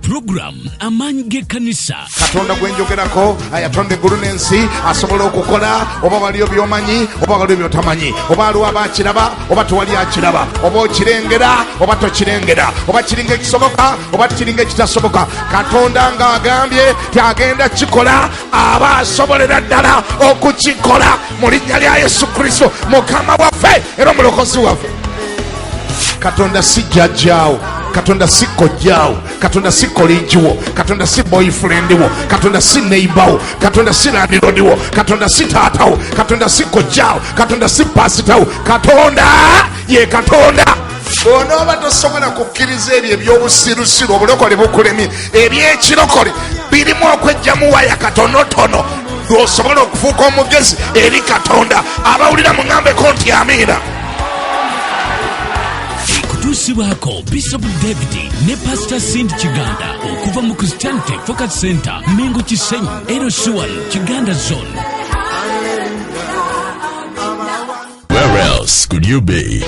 Puroguramu Amaanyi g'Ekkanisa. Katonda gwe njogerako ayatonda eggulu n'ensi asobola okukola, oba waliyo by'omanyi oba waliyo by'otamanyi, oba waliwo aba akiraba oba tewali akiraba, oba okirengera oba tokirengera, oba kiringa ekisoboka oba kiringa ekitasoboka. Katonda ng'agambye ti agenda kikola, aba asobolera ddala okukikola mu linnya lya Yesu Kristo Mukama waffe era omulokozi waffe. Katonda si jjajjaawo, Katonda si kojjaawo, Katonda si kolegi wo, Katonda si boyfriend wo, Katonda si neighbor wo, Katonda si landlord wo, Katonda si taata wo, Katonda si kojjaawo, Katonda si pasita wo. Katonda ye Katonda. Bw'onooba tosobola kukkiriza ebyo eby'obusirusiru, obulokole bukulemye. Eby'ekirokole birimu okwejjamu waya katonotono lw'osobola okufuuka omugezi eri Katonda. Abawulira muŋambeko nti amiina. Kutuusibwako Bishop David ne Pastor Cindy Kiganda okuva mu Christianity Focus Center, Mengo Kisenyi, LC1 Kiganda Zone. Where else could you be?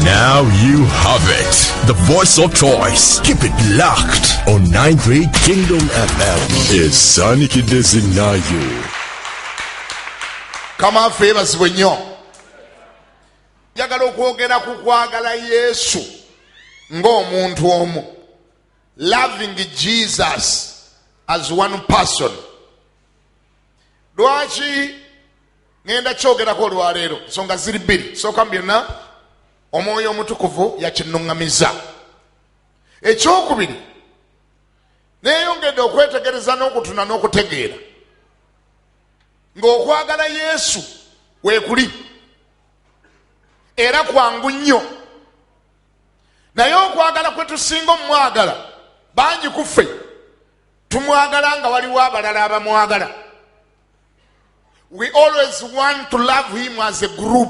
Now you have it. The voice of choice. Keep it locked on 93 Kingdom FM. Esanikidde zinaayo. Kama affe yeebazibwe nnyo. Njagala okwogera ku kwagala Yesu ng'omuntu omu. Loving Jesus as one person. Lwaki ngenda kyogerako olwaleero? Nsonga ziri bbiri. Sooka mu byonna, Omwoyo Omutukuvu yakinnuŋŋamiza. Ekyokubiri, neeyongedde okwetegereza n'okutuna n'okutegeera ng'okwagala Yesu weekuli era kwangu nnyo, naye okwagala kwe tusinga omwagala, bangi ku ffe tumwagala nga waliwo abalala abamwagala. We always want to love him as a group,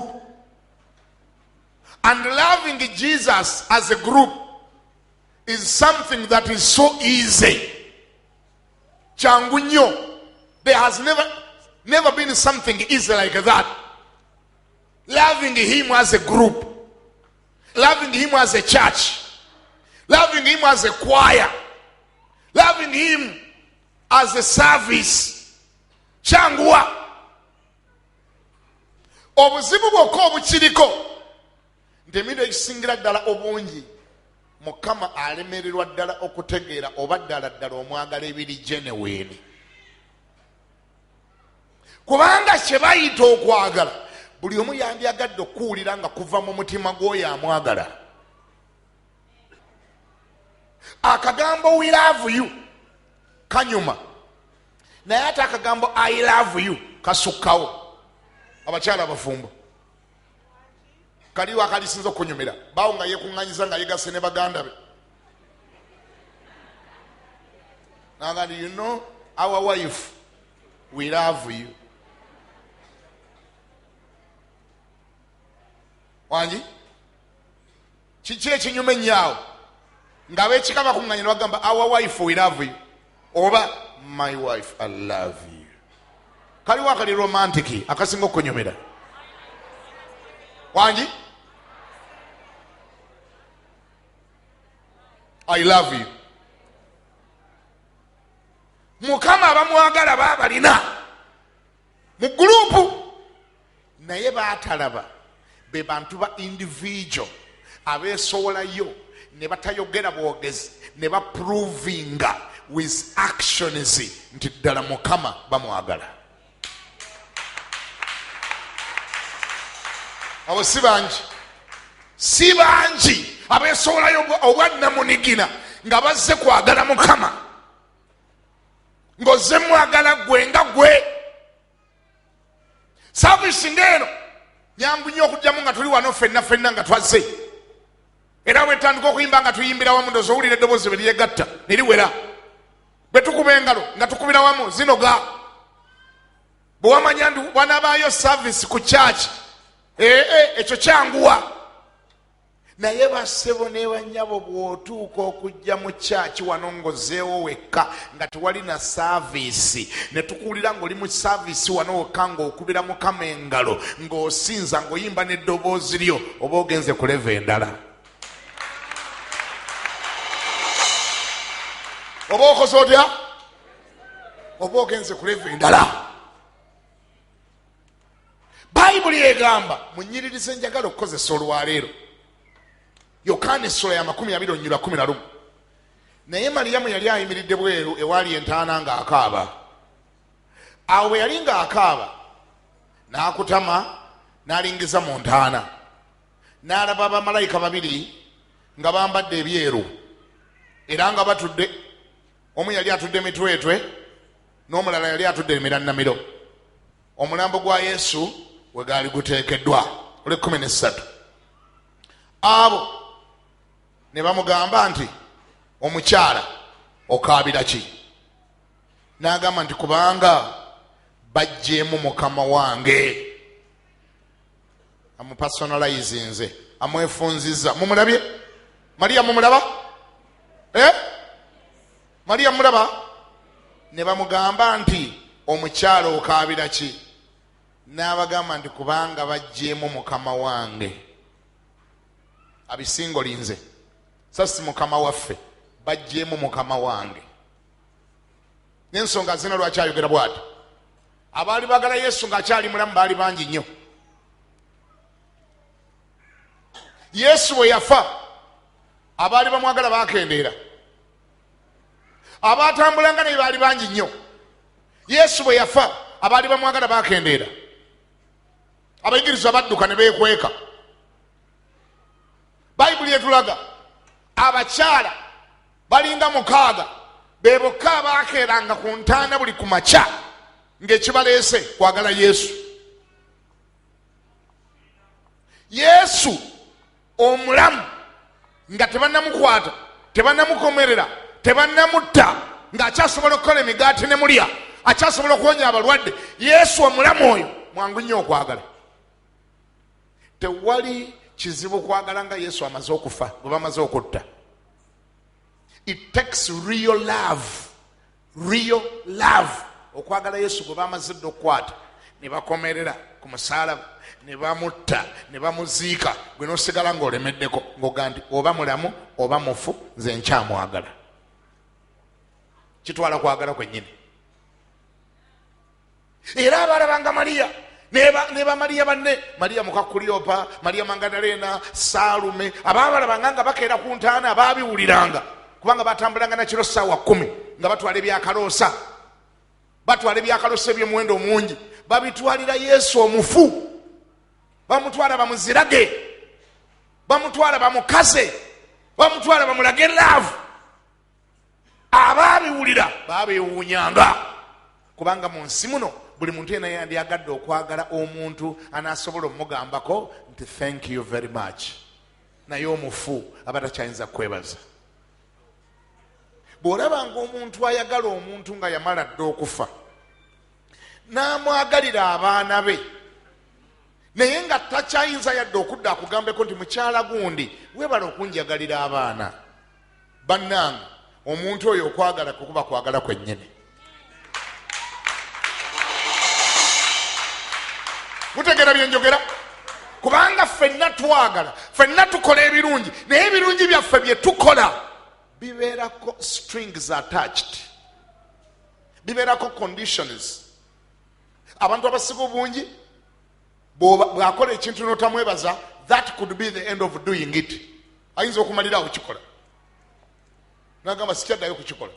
and loving Jesus as a group is something that is so easy. Kyangu nnyo. There has never been something easy like that. Loving him as a group, loving him as a church, loving him as a choir, loving him as a service. Kyanguwa. Obuzibu bwokka obukiriko nti emirundi egisingira ddala obungi Mukama alemererwa ddala okutegeera oba ddala ddala omwagala ebiri genuine, kubanga kye bayita okwagala buli omu yandyagadde okuwulira nga kuva mu mutima gw'oyo amwagala. Akagambo we love you kanyuma, naye ate akagambo I love you kasukkawo. Abakyala abafumbo kaliwo akalisinza okunyumira bawo nga yekuŋŋanyiza nga yegase ne baganda be, nagandi, you know our wife, we love you. Wangi kiki ekinyuma ennyo ng'ab'ekika bakuŋŋanya ne bagamba our wife, we love you, oba my wife, I love you? Kaliwo akali romantic akasinga okunyumira? Wangi? I love you. Mukama abamwagala babalina mu group, naye baatalaba be bantu ba individual abeesowolayo ne batayogera bwogezi ne baprovinga with actions nti ddala Mukama bamwagala. Abo si bangi, si bangi abeesowolayo obwannamunigina nga bazze kwagala Mukama, ng'ozze mwagala gwe nga gwe. Service ng'eno nyangu nnyo okujjamu nga tuli wano ffenna ffenna nga twazze, era bwetandika okuyimba nga tuyimbira wamu, ndowooza owulira eddoboozi bwe lyegatta ne liwera. Bwe tukuba engalo nga tukubira wamu zinoga. Bwe wamanya nti wanabaayo service ku church, ekyo kyanguwa. Naye bassebo ne bannyabo, bw'otuuka okujja mu church wano ng'ozzeewo wekka nga tewali na service, ne tukuwulira ng'oli mu service wano wekka ng'okubira Mukama engalo, ng'osinza, ng'oyimba n'eddoboozi lyo, oba ogenze ku level endala. Oba okoze otya? Oba ogenze ku level endala. Bayibuli egamba mu nnyiriri ze njagala okukozesa olwaleero, Yokaana essula ya 21. Naye Mariyamu yali ayimiridde bweru ewaali entaana ng'akaaba. Awo bwe yali ng'akaaba, n'akutama n'alingiza mu ntaana, n'alaba bamalayika babiri nga bambadde ebyeru era nga batudde. Omu yali atudde mitwetwe n'omulala yali atudde emirannamiro, omulambo gwa Yesu we gaali guteekeddwa. Olw'ekkumi n'essatu, abo ne bamugamba nti, omukyala, okaabira ki? N'agamba nti, kubanga baggyeemu Mukama wange. Amupersonalizinze, amwefunziza. Mumulabye Mariya? Mumulaba? Mariya mulaba? Ne bamugamba nti, omukyala, okaabira ki? N'abagamba nti, kubanga baggyeemu Mukama wange. Abisingolinze, sasi Mukama waffe, baggyeemu Mukama wange. N'ensonga zina lwaki ayogera bw'ati: abaali bagala Yesu ng'akyali mulamu baali bangi nnyo. Yesu bwe yafa, abaali bamwagala bakendeera. Abatambulanga naye baali bangi nnyo. Yesu bwe yafa, abaali bamwagala bakendeera. Abayigirizwa badduka ne beekweka. Bayibuli etulaga abakyala balinga 6 be bokka abaakeeranga ku ntaana buli ku makya ng'ekibaleese kwagala Yesu. Yesu omulamu nga tebannamukwata, tebannamukomerera, tebannamutta, ng'akyasobola okukola emigaati ne mulya, akyasobola okuwonya abalwadde. Yesu omulamu oyo mwangu nnyo okwagala. Tewali kizibu kwagala nga Yesu amaze okufa, gwe bamaze okutta. It takes real love, real love okwagala Yesu gwe bamaze dda okukwata ne bakomerera ku musaalaba ne bamutta ne bamuziika, gwe n'osigala ng'olemeddeko ng'oga nti oba mulamu oba mufu, nze nkyamwagala. Kitwala kwagala kwennyini. Era abalabanga Mariya ne bamariya banne, Mariya muka Kulyopa, Mariya Mangadalena, Saalume, ababalabanga nga bakeera ku ntaana, baabiwuliranga kubanga batambulanga nakiro ssaawa 10 nga batwala ebyakaloosa, batwala ebyakaloosa eby'omuwendo omungi, babitwalira Yesu omufu, bamutwala bamuzirage, bamutwala bamukaze, bamutwala bamulage love. Abaabiwulira babeewuunyanga, kubanga mu nsi muno buli muntu yenna yandyagadde okwagala omuntu anaasobola omugambako nti thank you very much, naye omufu aba takyayinza kukwebaza. Bw'olabanga omuntu ayagala omuntu nga yamala dda okufa n'amwagalira abaana be, naye nga takyayinza yadde okudda akugambeko nti mukyala gundi weebala okunjagalira abaana, bannange omuntu oyo okwagala kukuba kwagala kwennyini. Mutegeera bye njogera? Kubanga ffenna twagala, ffenna tukola ebirungi, naye ebirungi byaffe bye tukola bibeerako strings attached, bibeerako conditions. Abantu abasiga obungi bw'akola ekintu n'otamwebaza, that could be the end of doing it. Ayinza okumalira awo kikola nagamba sikyaddayo kukikola.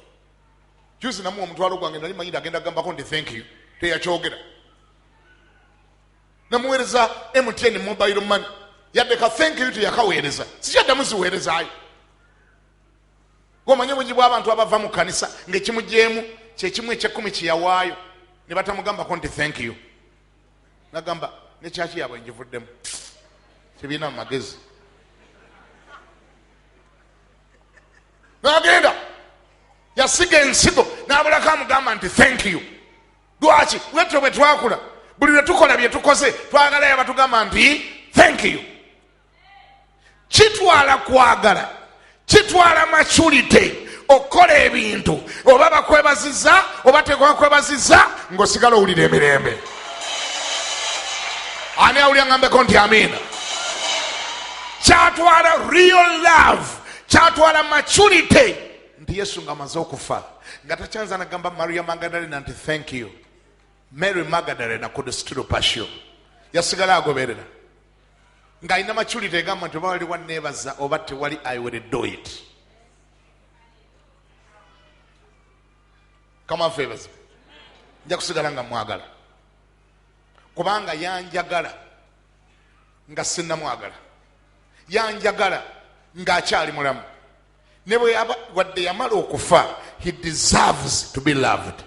Juzi namuwa omutwalo gwange, nali manyire agenda kugambako nti thank you, teyakyogera. Namuweereza MTN mobile money, yadde ka thank you teyakaweereza, sikyaddamu ziweerezaayo. Gomanye obungi bw'abantu abava mu kanisa ng'ekimugyemu kyekimu ekyekumi kyeyawaayo ne batamugambako nti thank you, nagamba nekyaki yaabwe ngivuddemu, kibiina mu magezi. Nagenda yasiga ensigo n'abulako amugamba nti thank you. Lwaki? Bwetyo bwe twakula, buli lwe tukola bye tukoze twagalayo abatugamba nti thank you. Kitwala kwagala, kitwala maturity okukola ebintu oba bakwebaziza oba tebakwebazizza ng'osigala owulira emirembe. Ani awulira ngambeko nti amiina? Kyatwala real love, kyatwala maturity. Nti Yesu ng'amaze okufa nga takyanza nagamba Maria Magdalena nti thank you. Mary Magdalena could still pursue, yasigala agoberera ng'alina maturity egamba nti oba wali wanneebaza oba tewali, I will do it. Kama waffe, nja kusigala nga mwagala kubanga yanjagala nga sinnamwagala, yanjagala ng'akyali mulamu, ne bwe wadde yamala okufa, he deserves to be loved.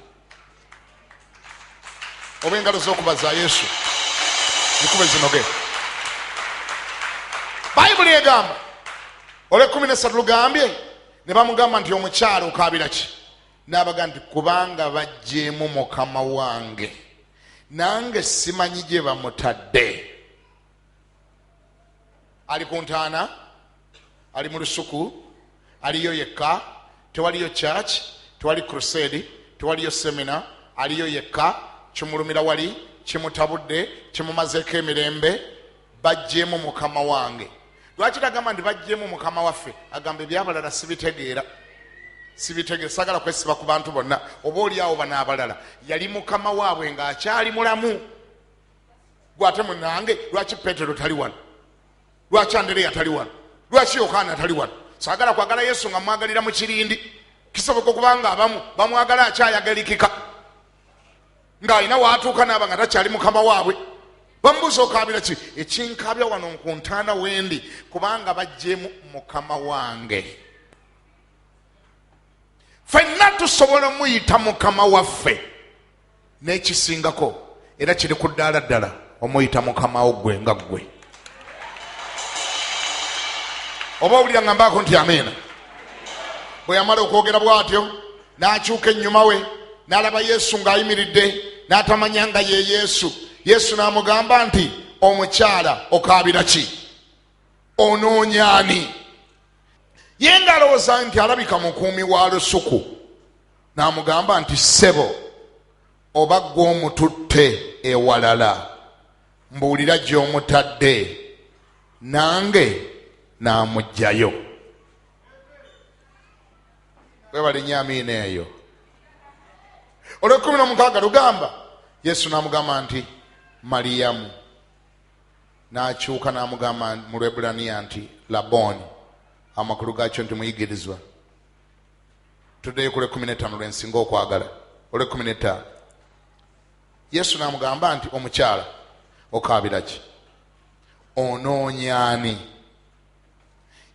Oba engalo z'okuba za Yesu zikube zinoge. Bayibuli egamba olwekumi nesatu lugambye ne bamugamba nti, "Omukyalo, okaabira ki?" N'abaga nti, "Kubanga bajjeemu Mukama wange, nange simanyi gye bamutadde." Ali ku ntaana, ali mu lusuku, aliyo yekka, tewaliyo church, tewali crusade, tewaliyo seminar, aliyo yekka. Kimulumira wali, kimutabudde, kimumazeeko emirembe. Bajjeemu Mukama wange. Lwaki tagamba nti bajjeemu Mukama waffe? Agamba, ebyabalala sibitegeera, sibitegeera, sagala kwesiba ku bantu bonna. Oba oli awo bano abalala yali mukama waabwe ng'akyali mulamu. Gwate munange, lwaki Petero tali wano? Lwaki Andereya tali wano? Lwaki Yokaana tali wano? Saagala kwagala Yesu nga mwagalira mu kirindi. Kisoboka okubanga abamu bamwagala akyayagalikika, ng'alina waatuuka naaba nga takyali mukama waabwe. Bamubuuza, "Okaabira ki?" "Ekinkabya wano ku ntaana wendi kubanga bajjeemu Mukama wange." Ffenna tusobola omuyita Mukama waffe, n'ekisingako era kiri ku ddaala ddala omuyita Mukama wo ggwe nga ggwe. Oba owulira nga mbaako nti amiina. Bwe yamala okwogera bw'atyo, n'akyuka ennyuma we n'alaba Yesu ng'ayimiridde, n'atamanya nga ye Yesu. Yesu n'amugamba nti, "Omukyala, okaabira ki? Onoonyaani?" Ye ng'alowooza nti alabika mukuumi wa lusuku, n'amugamba nti, "Ssebo, oba ggwe omututte ewalala, mbuulira gy'omutadde, nange n'amuggyayo." Webale nnyo amiina eyo. Olwekumi n'omukaaga lugamba, Yesu n'amugamba nti, "Maliyamu." N'akyuka n'amugamba mu Lwebulaniya nti, "Laboni," amakulu gaakyo nti muyigirizwa. Tuddeyo ku lwekumi n'ettaano lwensinga okwagala. Olwekumi n'ettaano, Yesu n'amugamba nti, "Omukyala, okaabira ki? Onoonyaani?"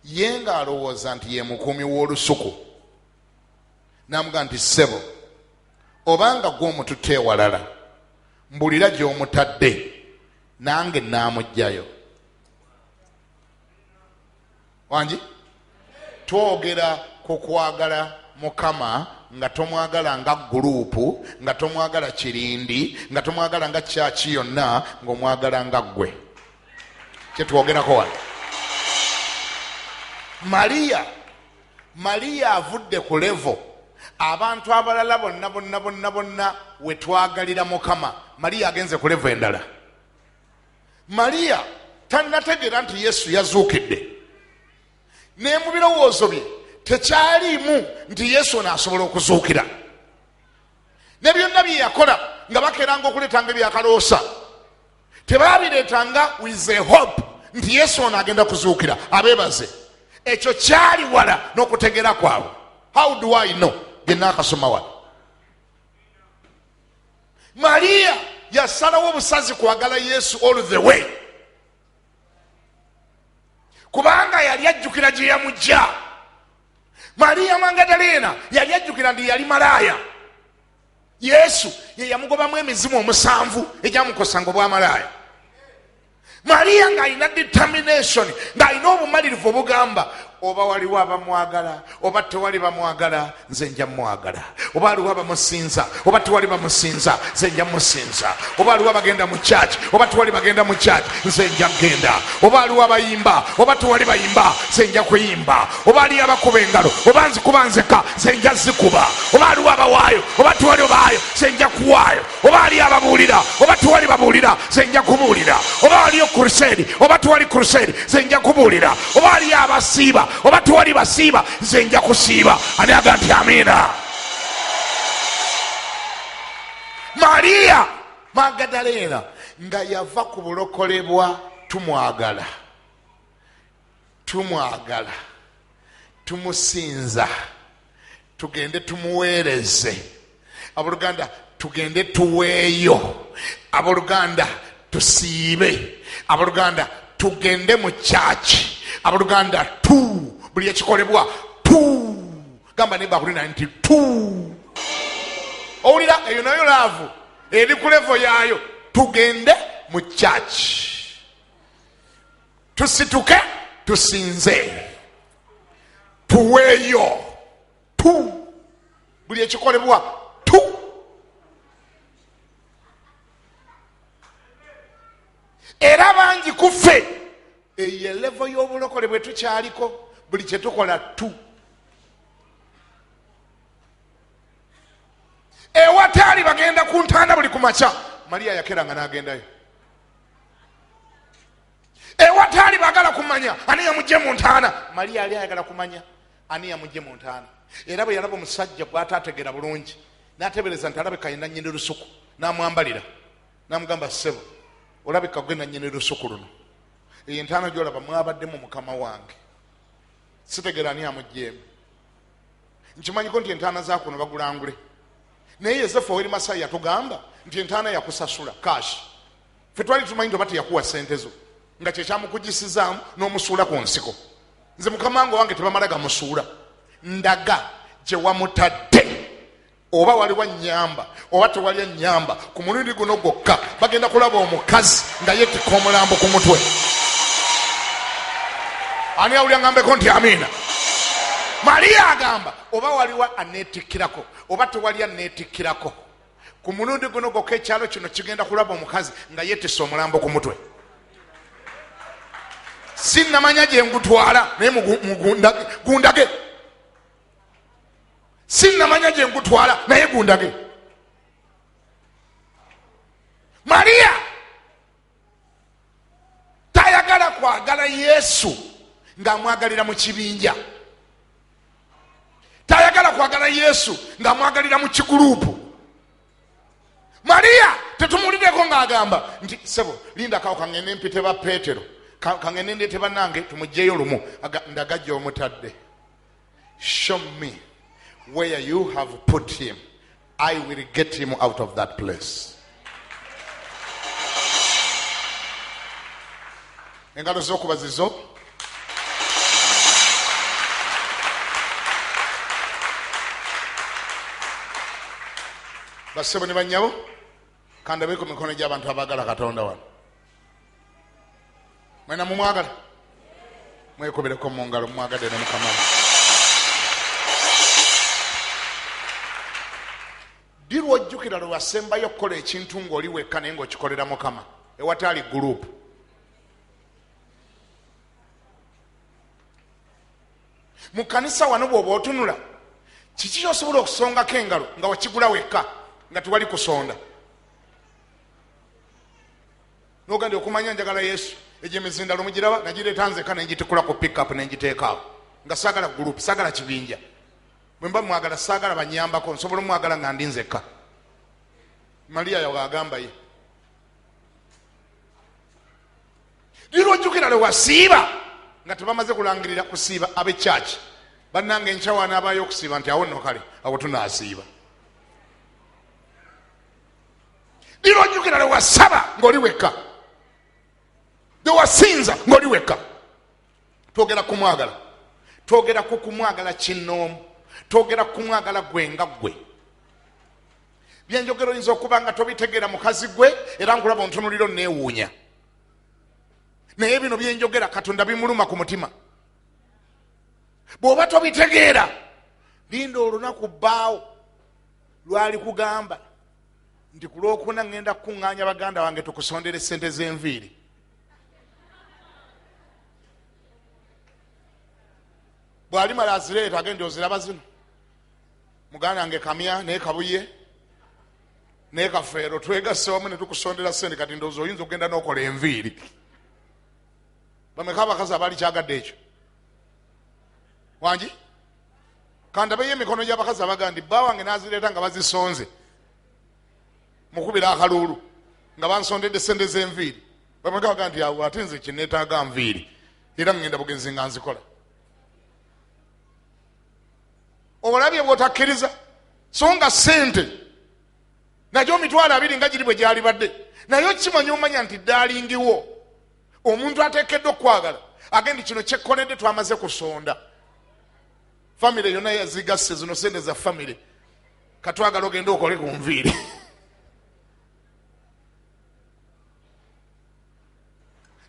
Ye ng'alowooza nti ye mukuumi w'olusuku, n'amugamba nti, "Ssebo, obanga gwe omututte ewalala, mbulira gy'omutadde, nange naamuggyayo." Wangi twogera ku kwagala Mukama nga tomwagala nga group, nga tomwagala kirindi, nga tomwagala nga kyaki yonna, ng'omwagala nga ggwe. Kyetwogerako wano, Mariya. Mariya avudde ku level abantu abalala bonna bonna bonna bonna wetwagalira Mukama. Mariya agenze ku level endala. Mariya tannategeera nti Yesu yazuukidde, ne mu birowoozo bye tekyaliimu nti Yesu ono asobola okuzuukira. Ne byonna bye yakola nga bakeranga okuleetanga ebyakaloosa, tebabireetanga with a hope nti Yesu ono agenda kuzuukira abeebaze. Ekyo kyali wala n'okutegeera kwabwe. How do I know? Byenaakasoma wano, Mariya yasalawo obusazi kwagala Yesu all the way, kubanga yali ajjukira gye yamujja. Mariya Magadalena yali ajjukira nti yali malaaya. Yesu ye yamugobamu emizimu omusanvu egyamukosanga obwamalaaya. Mariya ng'alina determination, ng'alina obumalirivu obugamba, oba waliwo abamwagala oba tewali bamwagala, nze nja mwagala. Oba waliwo abamusinza oba tewali bamusinza, nze nja musinza. Oba waliwo abagenda mu church oba tewali bagenda mu church, nze nja kgenda. Oba waliwo abayimba oba tewali bayimba, nze nja kuyimba. Oba aliyo abakuba engalo oba nzikuba nzeka, nze nja zikuba. Oba aliwo abawaayo oba tewali obaayo, nze nja kuwaayo. Oba aliyo ababuulira oba tewali babuulira, nze nja kubuulira. Oba waliyo crusade oba tewali crusade, nze nja kubuulira. Oba waliyo abasiiba oba tewali basiiba, nze nja kusiiba. Ani aga nti amiina? Mariya Magadalena nga yava ku bulokole bwa tumwagala, tumwagala, tumusinza, tugende tumuweereze. Abooluganda, tugende tuweeyo. Abooluganda, tusiibe. Abooluganda, tugende mu kyaki. Abooluganda, tu buli ekikolebwa tu gamba ne bakulina nti tu owulira eyo nayo laavu eri ku levo yaayo. Tugende mu kyaki, tusituke, tusinze, tuweeyo, tu buli ekikolebwa tu. Era bangi ku ffe eyo elevo y'obulokole bwe tukyaliko, buli kye tukola tu. Ewataali bagenda ku ntaana buli ku makya, Mariya yakeranga n'agendayo. Ewataali bagala kumanya ani yamugye mu ntaana, Mariya yali ayagala kumanya ani yamugye mu ntaana. Era bwe yalaba omusajja gw'ataategeera bulungi, n'ateebereza nti alabika ye nannyini lusuku, n'amwambalira n'amugamba, ssebo, olabika gwe nannyini lusuku luno, eyo entaana gy'olaba mwabaddemu mukama wange, sitegeera ani amugyemu. Nkimanyiko nti entaana za kuno bagulangule, naye Yosefu oweri Masai yatugamba nti entaana yakusasula kashi. Ffe twali tumanyi nti oba teyakuwa ssente zo nga kyekyamukuggisizaamu n'omusuula ku nsiko. Nze mukama wange wange tebamala gamusuula, ndaga gye wamutadde, oba waliwo annyamba oba tewali annyamba. Ku mulundi guno gwokka bagenda kulaba omukazi nga yeetikka omulambo ku mutwe. Ani awulira ngambeko nti amiina? Mariya agamba oba waliwo aneetikkirako oba tewali aneetikkirako, ku mulundi guno gwokka ekyalo kino kigenda kulaba omukazi nga yeetisse omulambo ku mutwe. Sinnamanya gye ngutwala, naye gundage. Sinnamanya gye ngutwala, naye gundage. Mariya tayagala kwagala Yesu ng'amwagalira mu kibinja, tayagala kwagala Yesu ng'amwagalira mu kiguluupu. Mariya tetumuwuliddeko ng'agamba nti sebo lindakawo kangende mpite ba Peetero, kangende ndeete bannange tumugyeyo lumu. Ndaga gy'omutadde. Show me where you have put him, I will get him out of that place. Engalo z'okuba zizo. Bassebo ne bannyabo, kandabe ku mikono gy'abantu abaagala Katonda wano. Mwena mumwagala? Mwekubireko mu ngalo, mumwagadde ne Mukama. Ddi lw'ojjukira lwe wasembayo okukola ekintu ng'oli wekka naye ng'okikolera Mukama ewataali gurupu? Mu kkanisa wano bw'oba otunula, kiki ky'osobola okusongako engalo nga wakigula wekka nga tewali kusonda? Noga ndi okumanya njagala Yesu, egyo emizindalo mugiraba, nagireeta nzeka nengitikula ku pickup nengiteekaawo, nga saagala group, saagala kibinja. Bwe mba mwagala saagala banyambako, nsobola omwagala nga ndi nzekka. Mariya yawe agamba ye liro ojjukira lwe wasiiba nga tebamaze kulangirira kusiiba ab'ekyaki, bannange enkya wanaabaayo okusiiba, nti awo nno kale awo tunaasiiba. Liro ojjukira lwe wasaba ng'oli wekka, lwe wasinza ng'oli wekka. Twogera kumwagala, twogera ku kumwagala kinnoomu, twogera kumwagala gwe nga ggwe. Byenjogera oyinza okuba nga tobitegeera mukazi gwe, era nkulaba ontunulira onneewuunya, naye bino byenjogera Katonda bimuluma ku mutima. Bw'oba tobitegeera, linda olunaku bbaawo lwali kugamba nti ku lwokuna ŋŋenda kukuŋŋaanya baganda bange tukusondere ssente z'enviiri. Bw'alimala azireeta agenda oziraba zino, muganda wange Kamya naye Kabuye naye Kafeero, twegasse wamu ne tukusondera ssente, kati ndowooza oyinza okugenda n'okola enviiri. Bameka abakazi abaali kyagadde ekyo? Wangi? Kandabeyo emikono gy'abakazi abaga nti bba wange n'azireeta nga bazisonze, mukubira akaluulu nga bansondedde sente z'enviiri. Bameka baga nti awo ate nze kyeneetaaga nviiri, era ŋŋenda bugenzi nga nzikola. Olabye bw'otakkiriza, so nga ssente nagyo 20,000 nga giri bwe gyalibadde, naye okimanya omanya nti daalingiwo omuntu ateekeddwa okwagala agendi kino kyekkoledde twamaze kusonda. Famire yonna yazigasse zino sente za famire, katwagala ogende okole ku nviiri.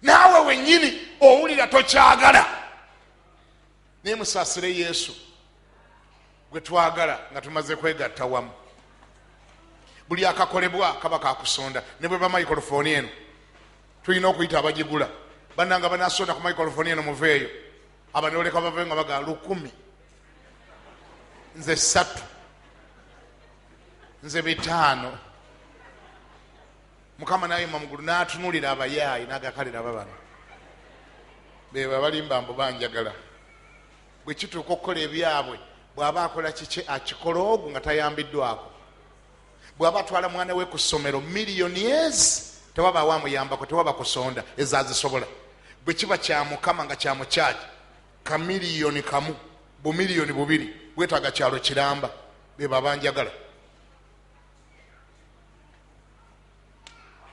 Naawe wennyini owulira tokyagala, naye musaasire Yesu gwe twagala nga tumaze kwegatta wamu. Buli akakolebwa kaba kakusonda, ne bwe ba microphone eno tulina okuyita abagigula, bannanga banasonda ku microphone eno muveeyo, abanoleka baveeyo nga baga 10,000, nze 3, nze 5. Mukama n'ayima mu ggulu n'atunulira abayaayi n'agakalira aba bano beba balimba mbu banjagala. Bwe kituuka okukola ebyabwe, bw'aba akola kiki akikola ogwo nga tayambiddwako. Bw'aba atwala mwana we ku ssomero miliyoni ezi tewabaawo amuyambako, tewaba kusonda ezazisobola. Bwe kiba kya Mukama nga kya mukyaki, kamiliyoni kamu bumiliyoni bubiri bwetaaga kyalo kiramba, beba banjagala.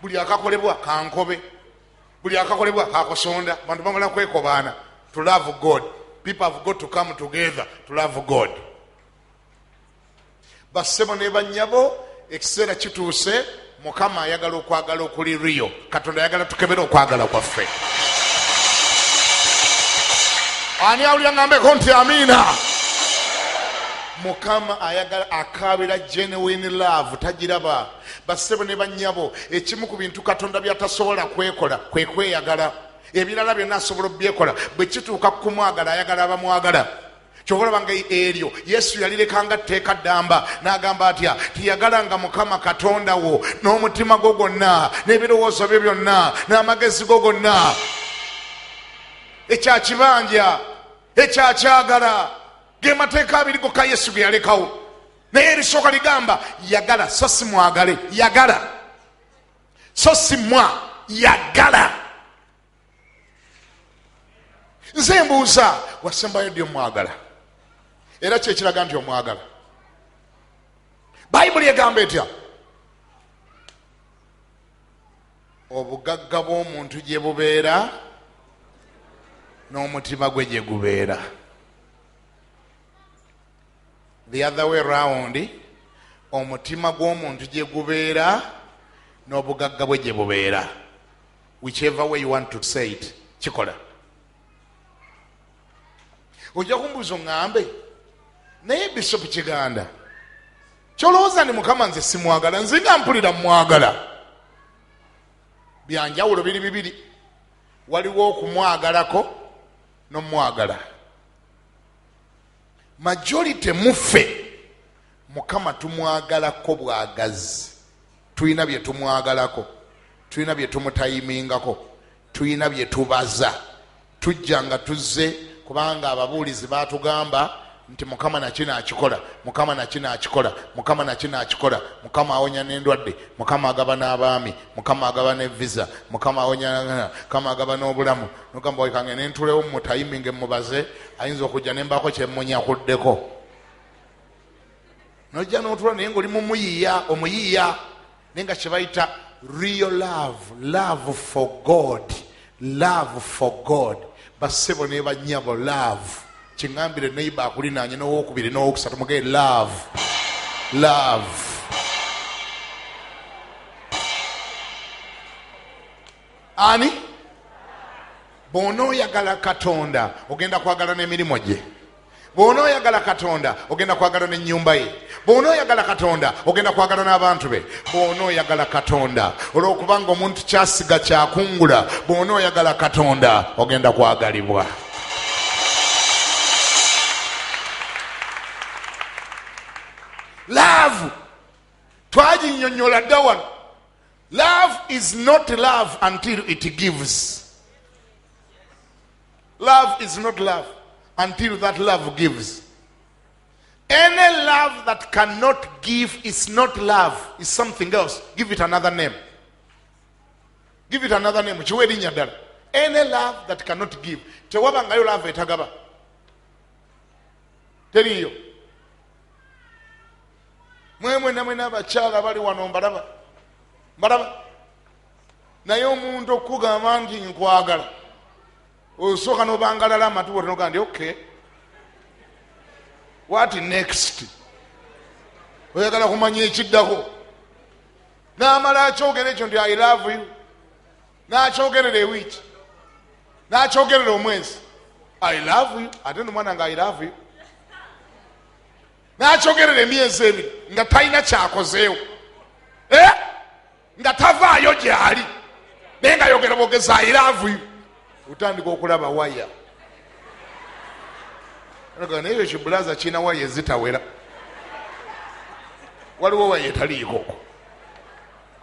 Buli akakolebwa kankobe, buli akakolebwa kakusonda. Bantu bamala kwekobaana to love God. People have got to come together to love God. Bassebo ne bannyabo, ekiseera kituuse. Mukama ayagala okwagala okuli real. Katonda ayagala tukebere okwagala kwaffe. Ani awulira ngambeko nti amiina? Mukama ayagala akaabira genuine love, tagiraba. Bassebo ne bannyabo, ekimu ku bintu Katonda by'atasobola kwekola kwe kweyagala. Ebirala byonna asobola okubyekola. Bwe kituuka ku kumwagala, ayagala abamwagala. Kyova olaba nga eryo Yesu yalirekanga tteeka ddamba, n'agamba atya? Tiyagalanga Mukama Katonda wo n'omutima gwo gwonna, n'ebirowoozo byo byonna, n'amagezi go gonna. Ekyakibanja, ekyakyagala, ge mateeka abiri gokka Yesu ge yalekawo. Naye erisooka ligamba yagala, so si mwagale. Yagala, so si mwa, yagala. Nze mbuuza, wasembayo ddi omwagala? Era kyekiraga nti omwagala. Bayibuli egamba etya? Obugagga bw'omuntu gye bubeera n'omutima gwe gye gubeera. The other way round, omutima gw'omuntu gye gubeera n'obugagga bwe gye bubeera. Whichever way you want to say it, kikola. Ojja kumbuuza oŋŋambe, naye Bishop Kiganda, kyolowooza ni Mukama nze simwagala, nze nga mpulira mwagala. Byanjawulo biri bibiri, waliwo okumwagalako n'omwagala. Majority muffe Mukama tumwagalako bwagazi, tulina bye tumwagalako, tulina bye tumutayimingako, tulina bye tubaza. Tujja nga tuzze kubanga ababuulizi baatugamba nti Mukama nakino akikola, Mukama nakino akikola, Mukama nakino akikola, Mukama awonya n'endwadde, Mukama agaba n'abaami, Mukama agaba ne visa, Mukama awonya, Mukama agaba n'obulamu. Nogamba wekange nentulewo mutayiminge mubaze, ayinza okujja ne mbaako kye mmunyakuddeko. Nojja n'otula naye ng'oli mumuyiya, omuyiya, naye nga kye bayita real love, love for God, love for God. Bassebo ne bannyabo, love. Kiŋŋambire neighbor akulinaanye n'owokubiri n'owokusatu, muge love, love. Ani? Bw'onooyagala Katonda, ogenda kwagala n'emirimu gye. Bw'onooyagala Katonda, ogenda kwagala n'ennyumba ye. Bw'onooyagala Katonda, ogenda kwagala n'abantu be. Bw'onooyagala Katonda, olw'okubanga omuntu kyasiga kyakungula, bw'onooyagala Katonda, ogenda kwagalibwa. Love twaginnyonnyola dda wano. Love is not love until it gives. Love is not love until that love gives. Any love that cannot give is not love, is something else. Give it another name. Give it another name. Kiwe erinnya ddala. Any love that cannot give. Tewabangayo love etagaba. Teriiyo. Mwe mwena mwena abakyala bali wano mbalaba. Mbalaba. Naye omuntu okugamba nti nkwagala osooka n'obangalala amatu bw'otonoga nti okay, what next? Oyagala kumanya ekiddako. N'amala akyogera ekyo nti I love you, n'akyogerera ewiiki, n'akyogerera omwezi, I love you, ate nomwana nga I love you, n'akyogerera emyezi ebiri nga talina kyakozeewo, eh? Nga tavaayo gyali, naye nga yogera bwogezi I love you. Otandika okulaba waya, naye ekyo kibulaza kirina waya ezitawera, waliwo waya etaliikoko.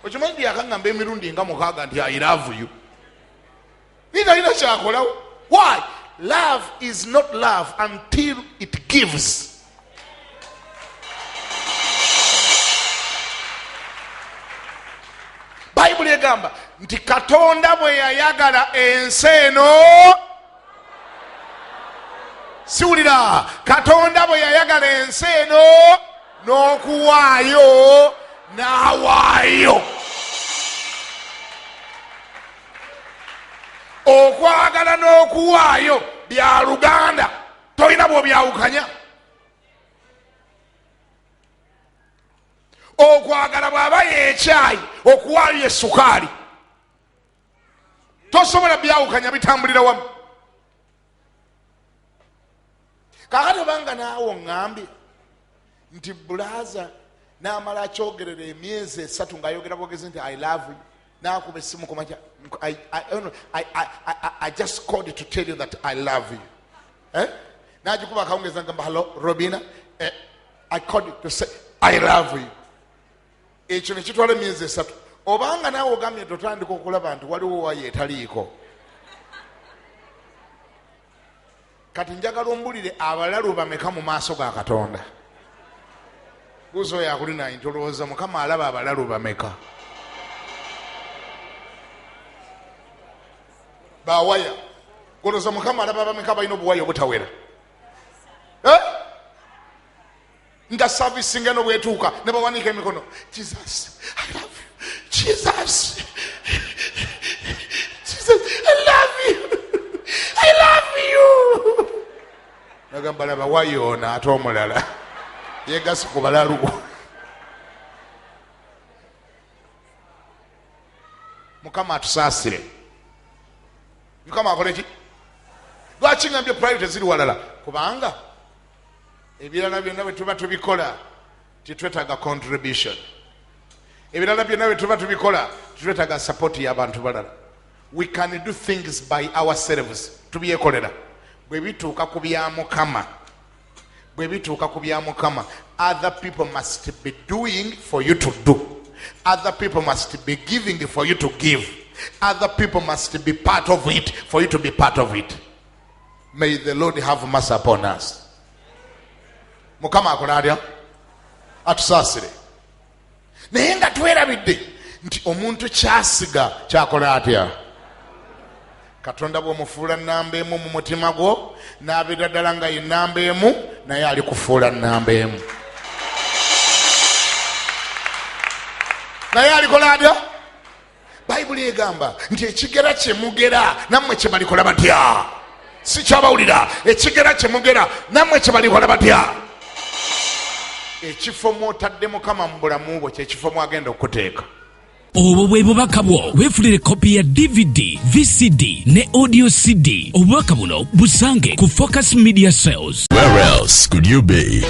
Okimanyi nti yakangamba emirundi nga 6 nti I love you, naye talina kyakolawo. Why? Love is not love until it gives. Bayibuli egamba nti Katonda bwe yayagala ensi eno, siwulira, Katonda bwe yayagala ensi eno n'okuwaayo n'awaayo. Okwagala n'okuwaayo bya luganda, tolina bw'obyawukanya. Okwagala bw'aba y'ekyayi, okuwaayo ye sukaali, tosobola byawukanya, bitambulira wamu. Kaakati obanga naawe oŋŋambye nti bulaza n'amala akyogerera emyezi 3 ng'ayogera bwogezi nti I love you, n'akuba essimu ku makya, I just called to tell you that I love you. N'agikuba akawungeezi n'agamba, hello Robina, I called to say I love you. Ekyo ne kitwala emyezi 3. Obanga naawe ogambye nti otandika okulaba nti waliwo waya etaliiko. Kati njagala ombulire abalalu bameka mu maaso ga Katonda. Buuza oyo akulinaanye nti olowooza Mukama alaba abalalu bameka? Bawaya. Olowooza Mukama alaba bameka balina obuwaya obutawera? Nga service ngeno bwetuuka ne bawanika emikono, Jesus I love you, Jesus, Jesus I love you, I love you. Nagamba laba wayoona ate omulala yegasi ku balalu. Mukama atusaasire. Mukama akole ki? Lwaki ngambye priority ziri walala? Kubanga ebirala byonna bwe tuba tubikola tetwetaaga contribution. Ebirala byonna bwe tuba tubikola tetwetaaga support y'abantu balala. We can do things by ourselves, tubyekolera. Bwe bituuka ku bya Mukama, bwe bituuka ku bya Mukama, other people must be doing for you to do. Other people must be giving for you to give. Other people must be part of it for you to be part of it. May the Lord have mercy upon us. Mukama akola atya? Atusaasire. Naye nga twerabidde nti omuntu kyasiga kyakola atya? Katonda bw'omufuula nnamba emu mu mutima gwo, n'abeera ddala nga ye nnamba emu, naye alikufuula nnamba emu. Naye alikola atya? Bayibuli egamba nti ekigera kye mugera nammwe kye balikola batya? Si kyabawulira. Ekigera kye mugera nammwe kye balikola batya? Ekifo mw'otadde Mukama mu bulamu bwo kye kifo mw'agenda okukuteeka. Obwo bwe bubaka bwo. Weefunire kopi ya DVD, VCD ne audio CD. Obubaka buno busange ku Focus Media Sales. Where else could you be?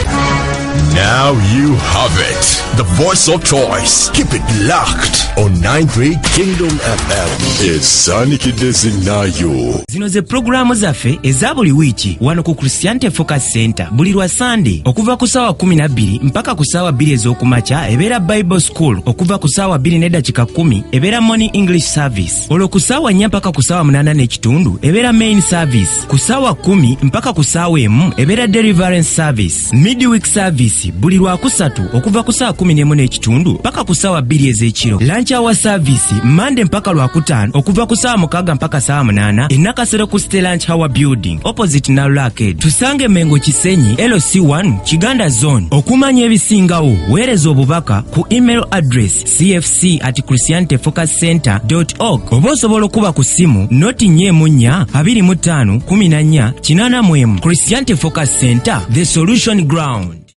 Now you have it. The voice of choice. Keep it locked on 93 Kingdom FM. Esaanikidde zinaayo. Zino ze pulogulaamu zaffe eza buli wiiki wano ku Christianity Focus Center buli lwa Sande okuva ku ssaawa 12 mpaka ku ssaawa 2 ez'okumakya ebeera Bible School okuva ku ssaawa 2 ne n'eddakiika 10 ebeera morning English service. Olwo ku ssaawa 4 mpaka ku ssaawa 8 n'ekitundu ebeera main service. Ku ssaawa 10 mpaka ku ssaawa 1 ebeera deliverance service. Midweek service buli Lwakusatu okuva ku ssaawa 11 n'ekitundu mpaka ku ssaawa 2 ez'ekiro. Lunch hour service Mande mpaka Lwakutaano okuva ku ssaawa 6 mpaka ssaawa 8 e Nakasero ku City Lunch Hour Building, opposite Nalula Arcade. Tusange Mengo Kisenyi, LC1, Kiganda Zone. Okumanya ebisingawo, weereza obubaka ku email address cfc@christianityfocuscenter org oba osobola okuba ku ssimu 044 25 14 81. Christianity Focus Center, the solution ground.